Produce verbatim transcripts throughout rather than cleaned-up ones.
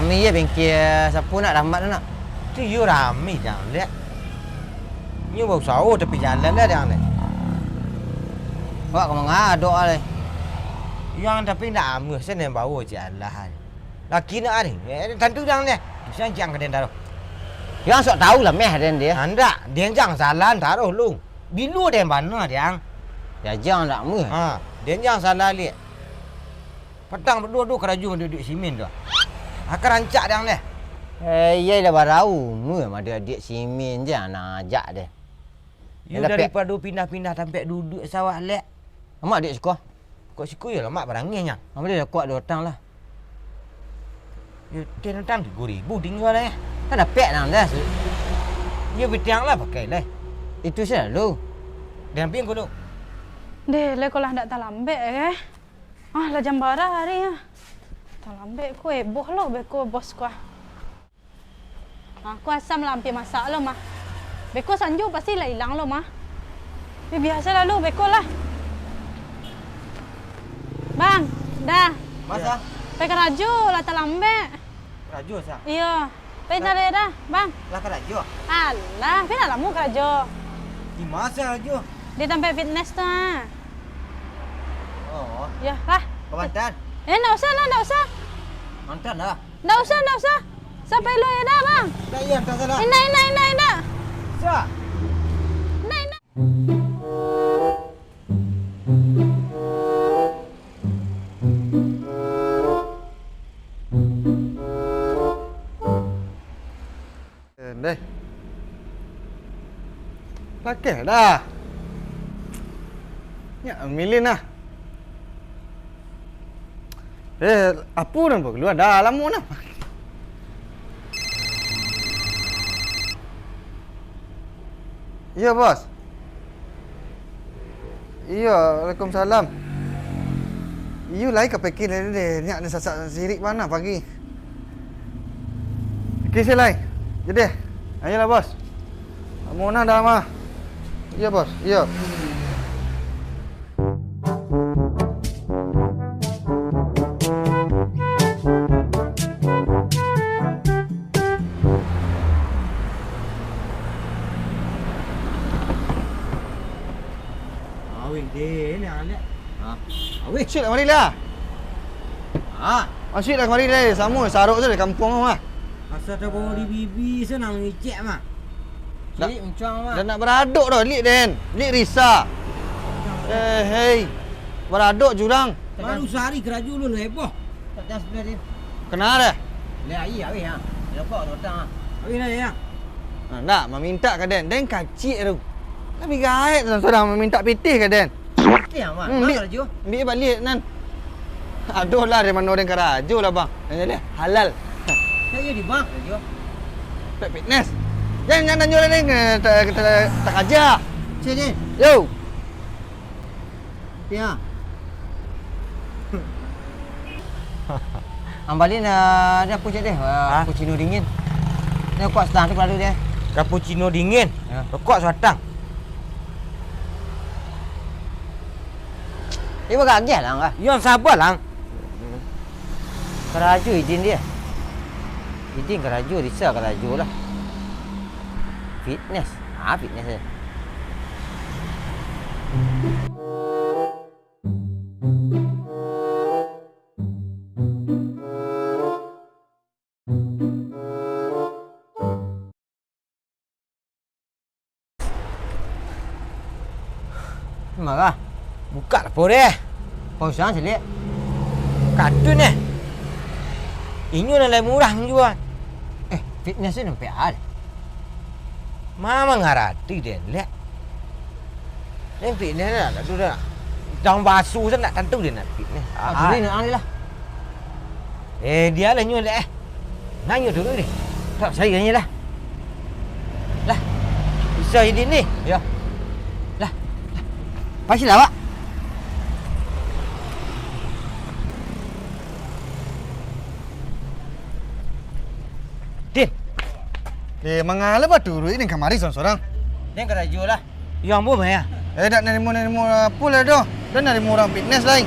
Rami je bengkel sapu nak, Rahmat tu nak. Tu iyo rami jang, Lek. Nyo bausaho tapi jalan lah jang, Lek. Awak ka manga adok, Lek? Yang tapi ndak amuah sen yang bawo cik alah. Laki nak ari, eh, tantu jang, Lek. Bisa jang ka den taruh. Yang sok tahu lah meh den dia. Ah, ndak, den jang salah taruh lu. Bilo den bana, jang. Ya, jang ndak amuah. Ha, den jang salah, Lek. Patang baduo tu karajo duduak simin tu. Aka rancak dang deh. Eh, iyo lah barau. Mu mah adiak simin je nak ajak deh. Yo, daripado pindah-pindah tampek duduak sawak, Lek. Amak adiak siko. Kok siko yo lamak barangih nyo. Amak dia kuat dua tang lah. Yo, ten tang tigo ribu tingga lah, eh. Kan dapek nang dah. Yo, bitiang lah pakai lah. Itu selalu. Diamping ko dulu. Deh, Lek, ko lah ndak talambek, eh. Ah, lah jam bara ari ah. Talambek ko eboh lo beko bos ko ah. Ah, ko asam lah ampia masak lo mah. Beko sanjo pasti lah ilang lo mah. Yo biaso lah lo beko lah. Bang, dah. Masa? Pai karajo lah talambek. Karajo, Sa? Iyo. Pai cari dah, Bang. Lah karajo? Alah, pai lah lamo karajo. Di ma karajo? Di tampek fitness tu ah. Oh. Yo lah. Kau antar? Eh, ndak usah lah, ndak usah. Antar lah. Ndak usah, ndak usah. Sampai lo yo dah, Bang. Ndak, iyo, antar salah. Indak, indak, indak, indak. Sa. Indak, indak. Ndeh. Lakeh dah. Nyak milin lah. Eh, apo nan bakalua dah lamo nah. Iyo, Bos. Iyo, waalaikumsalam. Iyo, lai ka peke lai deh, nyak den sasak sirik bana pagi. Oke, se lai. Jadi, ayolah, Bos. Mona dah mah. Iyo, Bos. Iyo. Awih deh, ni alek. Ha. Awih. Cik lah mari lah. Ha. Masuk lah kemari deh, samo sarok tu dari kampung tu mah. Asal tabawa di bibi, senang ngicek mah. Ndak, Cik, mencuang mah. Dah nak baradok dah, lik den. Lik Risa. Eh, hei. Baradok jurang. Baru sehari karajo lu heboh. Kenal deh? Leh aia, awih, ha. Rokok, rotang, ha. Awih lah, ya. Nah, ndak, mamintak ka den. Den kacik tu. Tapi gaek tu sorang mamintak pitih ka den. Pitih, ha, mah. Hmm, Ma di, karajo? Di baliak nan. Aduh lah, dari mano den karajo lah, Bang. Nanya dia, halal. Saya di Bang karajo. Pet fitness. Jangan, jangan tanyo lah, den. Eh, ta-, ta-, ta-, takaja. Cik, Cik. Yo. Pia. Ang bali na, dia apo cek deh? Ah, Ha? Cappuccino dingin. Ni rokok satangah tu kalau dia. Cappuccino dingin? Ya. Rokok sabatang. Ibo gagah lah, Angah. Yo, saba lah. Karajo idin dia. Idin karajo, Risa karajo lah. Fitness. Ah, fitness dia. Marah. Buka lapo deh. Kau usah caliak. Kadun eh. Inyo nan lai murah manjua. Eh, fitness tu nampak hal. Ma mangarati den, Lek. Den fitness dah, dah tu dah. Daun baso tu nak tantu den nak fitness. Ah, Ah, ah. Turuik nak lah. Eh, dia lah nyo, Lek, eh. Nanyo turuik ni. Tak, saya ni lah. Lah. Bisa ini ni. Ya. Lah. Pasti lah, Wak. Din. Eh, mangala baturuik ni kamari sorang-sorang? Den karajo lah. Yo, ambo mah, ya. Eh, dak narimo-narimo apo lah doh. Dak narimo urang fitness lai.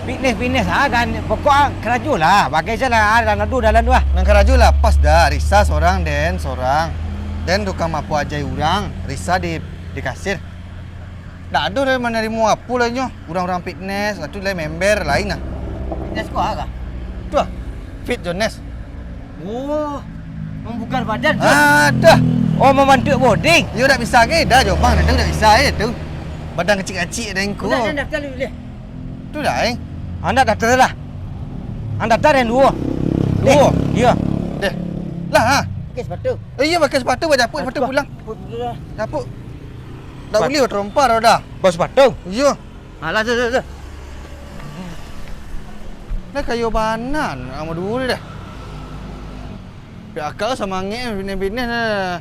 Fitness, fitness, ah, kan, pokok, ah, karajo lah, bagai se lah, ah, dalam tu, dalam tu, ah. Nan karajo lah, pas dah, Risa sorang, den sorang. Den tukang mapo ajai urang, Risa di, di kasir. Ndak ado lai manarimo apo lai nyo, urang-urang fitness, atu lai member, lain lah. Fitness ko ah, kah? Tu ah, Fit Jones. Oh, mambugar badan tu. Ah, dah. Oh, mambantuak body. Yo, dak bisa ge, dah, jo bang, dah, dak bisa, eh, tu. Badan kecik-kecik, dah, engko. Udah, dah, daftar dulu, deh. Tu dah, eh. Anda daftar lah. Anda daftar yang duo. Duo? Deh, iyo. Deh. Lah, ha. Pakai sepatu. Eh, iyo, pakai sepatu, bajaput sepatu pulang. Japut dulu lah. Japut. Dak buliah terompa dah. Bos sepatu? Iyo. Alah, tu, tu, tu. Dah kayo bana, nak duo dah. Piak akak samangek, bini-bini dah.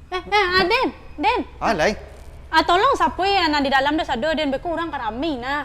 Eh, eh, ah, Den, Den. Ah, lai. Ah, tolong sapui nan di dalam tu sado, Den. Beko urang ka rami, nah.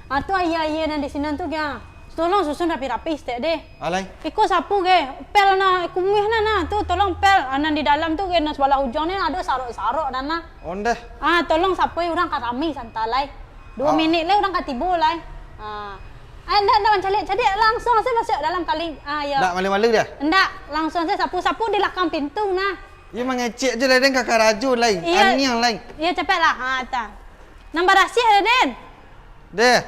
Ah, tu aia-aia nan di sinan tu, ga. Tolong susun rapi-rapi, stek, deh. Ah, lai. Iko sapu, ge. Pel, nah, kumuih, nah, nah. Tu, tolong pel. Ah, nan di dalam tu, ge, nan sabalah ujuang ni ado sarok-sarok, nah, nah. Ondeh. Ah, tolong sapui, urang ka rami, santa, lai. Duo minik lai urang ka tibo lai. Ah. Ah, ndak, ndak mancaliak-caliak, langsuang saja masuak dalam kali. Ah, iyo. Ndak malu-malu dah? Ndak, langsuang saja sapu-sapu di lakang pintu nah. Iyo mangecek je lah, den ka karajo lai. Iyo. Aniang lai. Iyo, capek lah. Ha, ta. Nan barasiah dah, Den? Deh.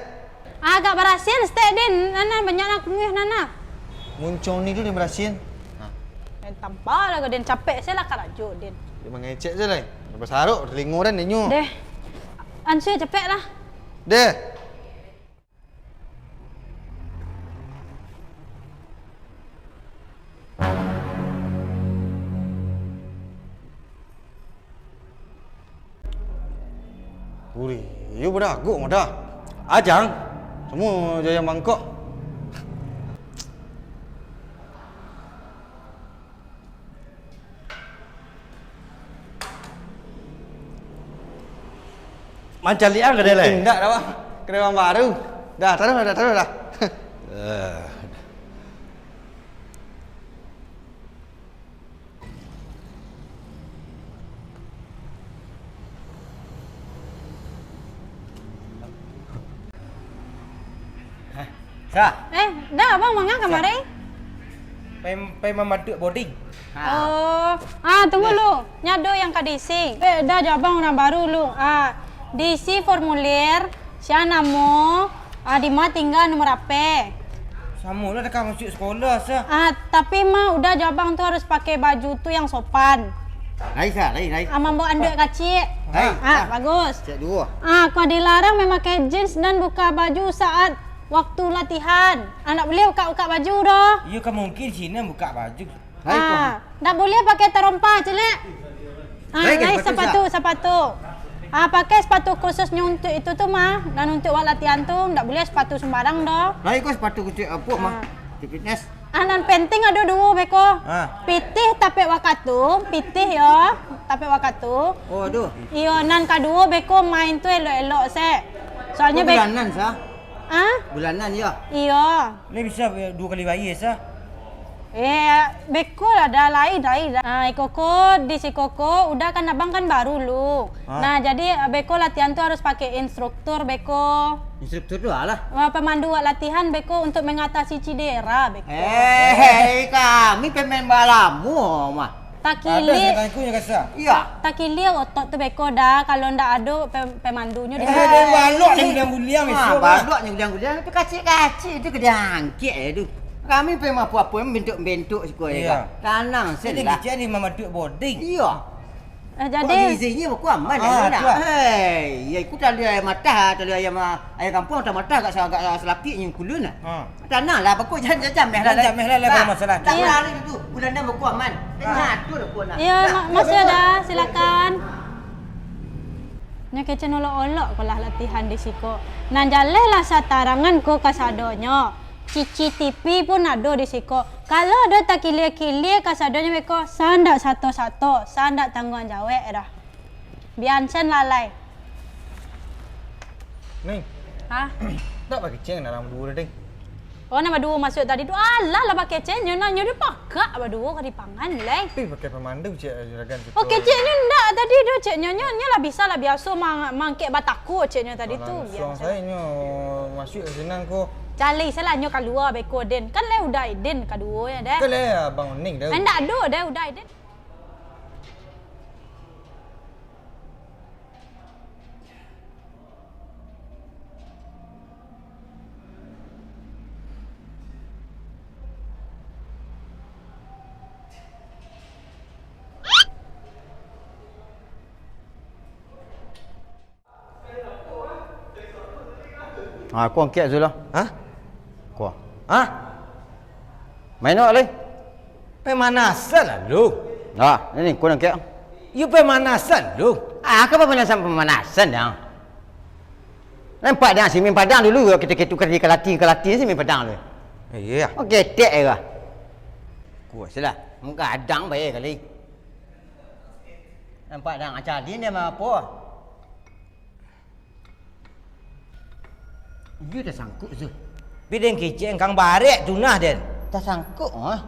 Ah, agak barasiah stek, Den. Nana, banyak lah kumuih, Nana. Muncong ni tu den barasiah. Ha. Den tampa lah, Den capek saja lah karajo, Den. Iyo mangecek je lai. Basarok telingo den, denyo. Deh. Ansua capek lah. Deh. Uri, iyo badagok mah dah. Ajang, samo jo ayam mangkok. Mancaliak ang ka dia, lai? Indak dah, Bang. Karyawan baru. Dah, taruih dah, taruih dah. Eh. Sa. Eh, dah, abang manga kamari? Pai, pai mambantuak body. Ha. Oh, ah, tunggu lu. Nyo ado yang ka diisi. Eh, dah jo abang urang baru lu. Ah, diisi formulir, sia namo, ah, di ma tingga, nomor ape. Samo lah dah ka masuak sekolah, Sa. Ah, tapi mah udah jo abang tu harus pakai baju tu yang sopan. Lai, Sa, lai, lai. Ah, mambaok anduak kacik. Lai, ah, bagus. Cek duo. Ah, kau dilarang memakai jeans dan buka baju saat waktu latihan. Ah, ndak buliah buka-buka baju doh. Iyo, ka mungkin sinan buka baju. Lai, ah, ndak buliah pakai tarompa, cilik. Ah, lai, lai, sepatu, sepatu. Ah, pakai sepatu khususnyo untuk itu tu mah. Dan untuk wak latihan tu, ndak buliah sepatu sembarang doh. Lai, ko sepatu kecek apo mah? Ah. Di fitness. Ah, nan penting ado duo beko. Ah. Pitih tapek wakatu, pitih yo, tapek wakatu. Oh, aduh. Iyo, nan kaduo beko main tu elok-elok se. Soalnyo bek- Bulanan, Sa? Ah? Bulanan, yo? Iyo. Lai bisa, eh, duo kali bayia, Sa? Eh, beko lah, dah lain, lain dah. Ah, iko ko, di siko ko, udah kan abang kan baru lu. Ah. Nah, jadi, eh, beko latihan tu harus pakai instruktur beko. Instruktur tu alah? Wah, pemandu wak latihan beko untuk mengatasi cidera beko. Eh, hei, kami pemain balamo mah. Takilia. Ado setan iku nyo kasa. Iyo. Takilia otot tu beko dah, kalau ndak ado pe-, pemandunyo di situ. Eh, balok ni guliang-guliang. Ah, balok ni guliang-guliang, tu kacik-kacik tu ka diangkek je tu. Kami pemain apo-apo bentuk-bentuk siko je. Iyo. Tanang se lah. Kecek ni mambantuak body. Iyo. Eh, jadi izinyo beko aman, ah, tu lah. Hei, yo, iko tali ayam matah, tali ayam, ah, ayam kampuang matah-matah agak sa-, agak salapik nyo kulun lah. Ha. Tanang lah, beko jan jam dah lah. Jam dah lah, kalau masalah. Tak lari tu, bulan enam beko aman. Tengah tu lah beko nak. Iyo, ma-, masih ada, silakan. Nyo kecek olok-olok ko lah latihan di siko. Nan jaleh lah satarangan ko kasadonyo. C C T V pun ado di siko. Kalau ado takilia-kilia kasadonyo beko, sa ndak sato-sato, sa ndak tangguang jawek dah. Bia sen lalai. Ning. Hah? Ndak bakecek urang duo, Ding? Kawan nan baduo masuak tadi tu, alah lah bakecek nyo, nah, nyo tu pakak baduo ka dipangan, lai. Tapi pakai pamandu, cek juragan tu. Oh, kecek nyo ndak tadi tu, cek nyo, nyo, nyo lah bisa lah biaso mang-, mangkek batako, cek nyo tadi tu. Langsuang sajo nyo masuak ka sinan ko. Cali salah nyo kalua beko den. Kan lai udah den kaduo nyo deh. Kan lai abang Oning dah. Eh, ndak ado deh, udah den. Ha, ko angkek Zul lah. Hah? Ko. Hah? Main awak lai? Pemanasan lah lu. Ha, ni, ni, ko angkek. Yo pemanasan lu. Ah, apo pemanasan-pemanasan, Dang? Nampak, Dang, si main padang dulu, kito-kito ka lati, ka lati si main padang lu. Iyo. Oke, tek lah. Kuat lah. Menggadang bae kali. Nampak, Dang, acalin dia mah apo? Iyo tasangkuk tu. Pi den kecek angkang barek tu nah, den. Tasangkuk, ah.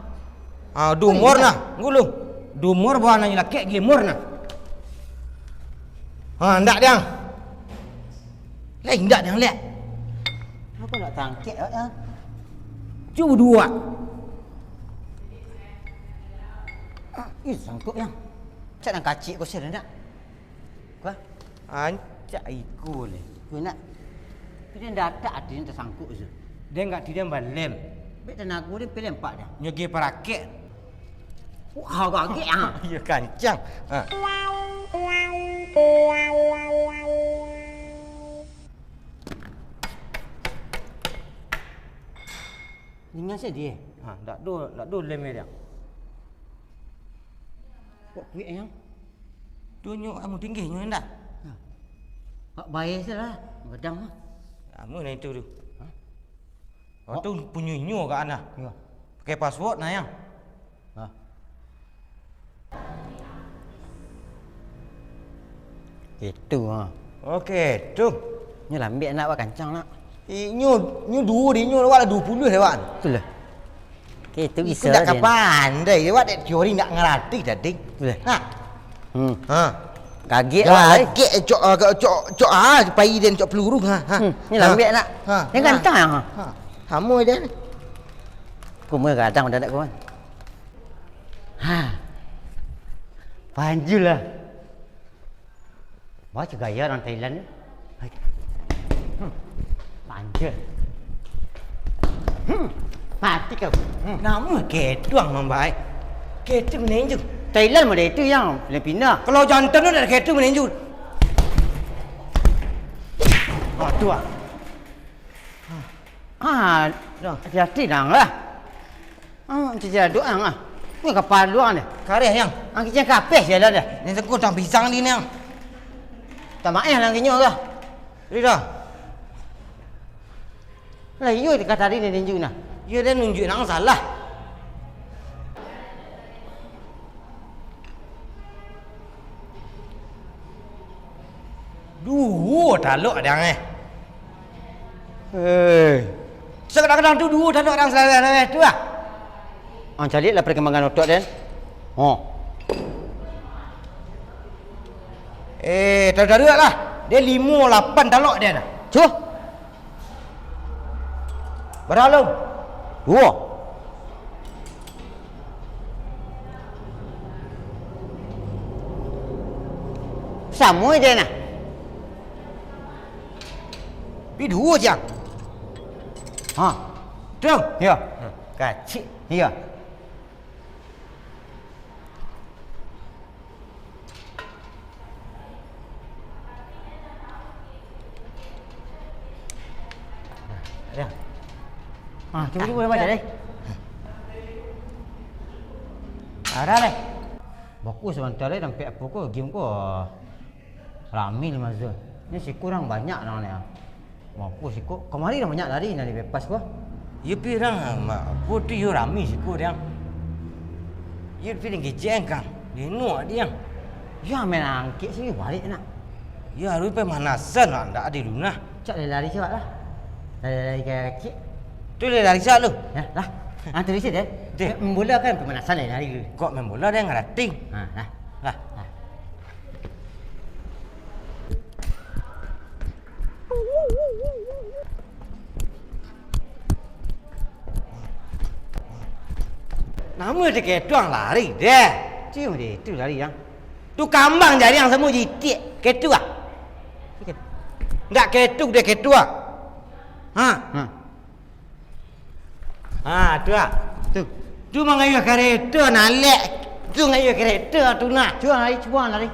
Ah, dumor nah, ngulu. Dumor bawah nan lakek gimor nah. Ha, ndak, Dang. Lai ndak, Dang, lek. Apo nak tangkek, ah? Cubo duo. Ah, ih, sangkuk, Yang. Cak nan kacik ko sih, ndak? Kuah? Ancak iko leh. Kuah nak. Pilihan datak ati nan tasangkuk tu. Den gak tidian balem. Bek tanago den pilihan empat dah. Nyoge parakek. Wah, gagek ah. Iya kancang. Ha. Ningan sadia. Ha, ndak do, ndak do lem dia. Kok kuik yang? Tu nyo amu tinggi nyo indak? Ha. Kok bae salah, gadang mah. Amu nah itu tu. Ha? Oh, tu punyo inyo ka ana. Iyo. Pakai password nah yang. Ha. Itu ha. Oke, tu. Nyo lambek nak, wak kancang nak. Eh, nyo, nyo duo deh, nyo awak lah duo puluah leh, wak. Itulah. Oke, itu bisa. Iko ndak ka pandai, wak dek teori ndak ngarati tadi. Itulah. Ha. Hmm. Ha. Gagek lah, eh. Gagek, cok, ah, cok, cok, ah, pai den cok peluru, ha, ha. Hmm, ni lambek nak. Ha. Ni gantang, ha. Ha. Samo den. Kumua gadang udah nak kumua. Ha. Panjul lah. Baco gaya urang Thailand tu. Hai. Hmm. Panjul. Hmm. Mati kau. Hmm. Namo ketuang mambai. Ketu ninju. Thailand model itu yang Filipina. Kalau jantan tu dah ketu ninju. Oh, tu ah. Ah, hati-hati dang lah. Ah, cicil aduk ang ah. Ni kapal luang ni. Kareh yang. Ang kicin kapeh jalan dah. Ni sengko tang pisang di ni ang. Tak maeh lah kinyo lah. Ri dah. Lah iyo ka tadi ni ninju nah. Iyo dia nunjuk nang salah. Duo talok dang eh. Eh. Sakadang-kadang tu duo talok dang salaweh-salaweh tu lah. Ang caliak lah perkembangan otak den. Ho. Eh, taruak-taruak lah. Dia limo lapan talok dia dah. Cuh. Bara lu? Duo. Samo je nah. Pi duo je. Ha. Tu. Iyo. Kacik. Iyo. Dah. Ah, cubo, cubo, cubo, cari. Ada deh. Bagus sabanta deh, sampai apo ko, game ko. Rami lah masa. Ni si kurang banyak nang ni. Mampus iko, kamari lah banyak lari nan dibepas ko. Iyo pi rang, mak, ko tu iyo rami siko diang. Iyo pi dikicek kang, dinuak diang. Iyo main angkek sini balik nak. Iyo harus pemanasan lah, ndak adi lunah. Cak lari-lari cak lah. Lari-lari kayak kecik. Tu lah dari siap lu. Ya, lah. Ah, tu di situ, eh. Deh. Main bola kan pemanasan lah hari dulu. Kok main bola dia ngarating? Ha, lah. Lah. Nama dia ketuang lari deh. Cium dia itu lari yang. Tu kambang jari yang semua jitik. Ketua. Ndak ketuk dia ketua. Ha? Ha. Ha, tu ah. Tu. Tu mangayuh kareta, nalek. Tu ngayuh kareta tu nah. Cuba lari, cuba lari.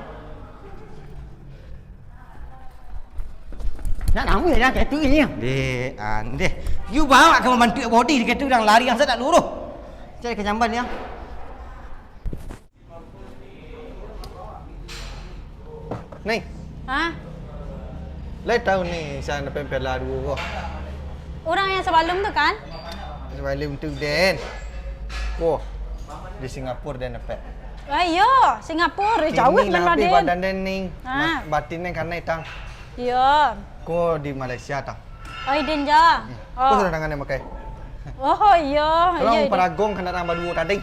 Nak lama dah kayak tu ni. Dek, andeh. You bawa ka mambantuak body di kayak tu, urang lari yang sadak luruh. Cari kejamban yang. Ning. Ha? Lai tahu ni, siapa nan dapat piala duo ko? Urang yang sabalum tu kan? Sabalum tu den. Ko, di Singapura den dapat. Ah, iyo, Singapura. Eh, jauah nan lah den. Kini lah abih badan den, Ning. Ha. Ma-, batin den kanai tang. Iyo. Ko di Malaysia tang. Oi, den ja. Hmm. Oh. Ko sudah tangan den pakai. Oh, iyo. Tolong iyo, iyo. Paragong kanai tang baduo tadi.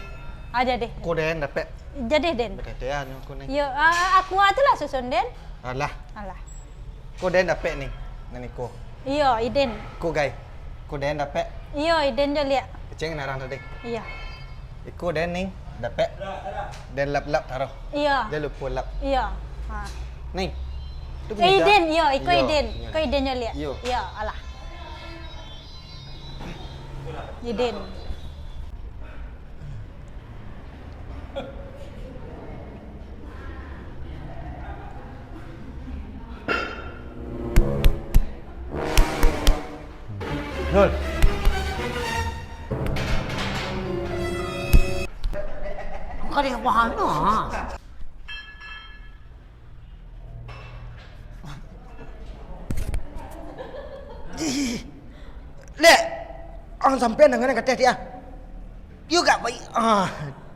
Ah, jadi. Ko den dapat. Jadi, den. Batetean aku ni. Iyo, ah, ah, aku tu lah susun, den. Alah. Alah. Ko den dapek ni. Nan iko. Iyo, iden. Ko gai. Ko den dapek. Iyo, iden jo liak. Kecing narang tadi. Iyo. Iko den ni dapek. Den lap-lap taruh. Iyo. Dia lupa lap. Iyo. Ha. Ni. Tu Eh, iden, iyo, iko iden. Iyo. Ko iden jo liak. Iyo. Iyo, alah. Iden. Zul. Kau dari mana? Ih, Lek, ang sampean dengan nan kateh dia. Yo gak baik. Ah,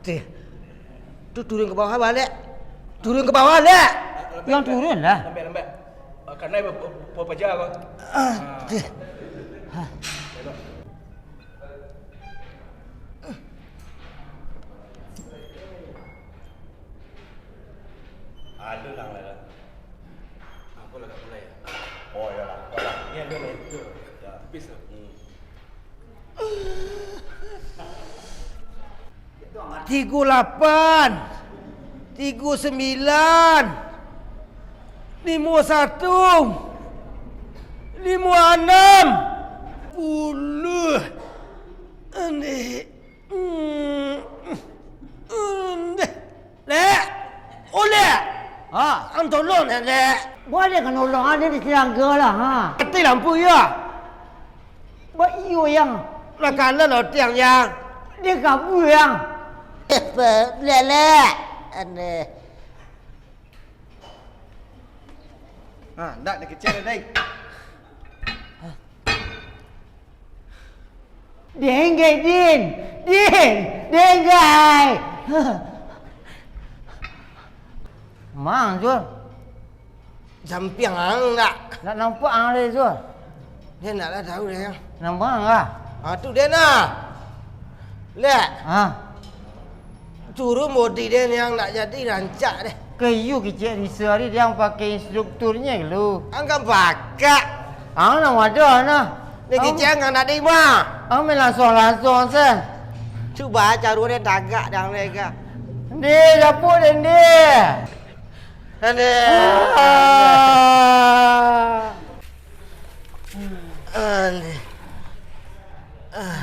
deh. Tu turun ke bawah, Lek. Turun ke bawah, Lek. Yang turun lah. Lambek, lambek. Ah, kanai ba-, ba-, bapaja ko. Ah, deh. Aduh, lang lah. Aku lah kat mulai ya. Oh, iyalah. Kau lah. Ni ada lah. Ya. Habis lah. Hmm. Tigo lapan, tigo sembilan, limo satu, limo anam, puluh. Andeh. Hmm. Andeh. Lek! Oh, Lek! Ha? Ang tolong, Lek, Lek! Buliah ka nolong, ha, di tangga lah, ha. Mati lampu, iyo? Ba iyo, Yang. Lah, kanan lo tiang, Yang. Dia kabur, Yang. Eh, Lek, Lek. Aneh. Ha, ndak dikecek, Dek. Denggai, Din! Din! Denggai! Mang, Zul. Jampiang ang ndak? Ndak nampak ang lai, Zul. Dia ndak lah tahu dia. Nampak ang kah? Ah, tu dia nah. Lek. Ha? Turun bodi den yang ndak jadi rancak deh. Kayu kicik Risa tadi yang pakai instrukturnyo lu. Ang kan pakak. Ang ndak ada nah. Ni kicik ang ndak ada ima. Ang main langsung-langsung se. Cuba caru den tagak dang deh ka. Deh, dapur den deh. Aduh. Ah. Aduh. Ah.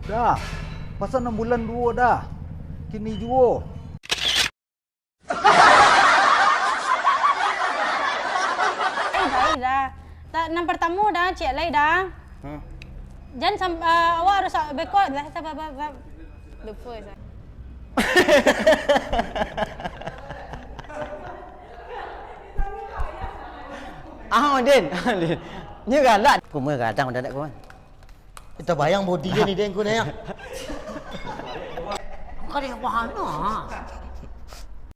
Dah, pasal enam bulan duo dah. Kini juo. Lai, lai dah. Tak, nan partamo dah, ciek lai dah. Hah? Jan sam-, ah, awak harus sa-, beko lah, sa-, sa-, sa-, lupa sa-. Ah, Din, Din. Ni galak. Aku mah gadang udah nak kawan. Kita bayang bodi dia ni, Dek, aku ni, ya. Kau ni apa hal tu, ha?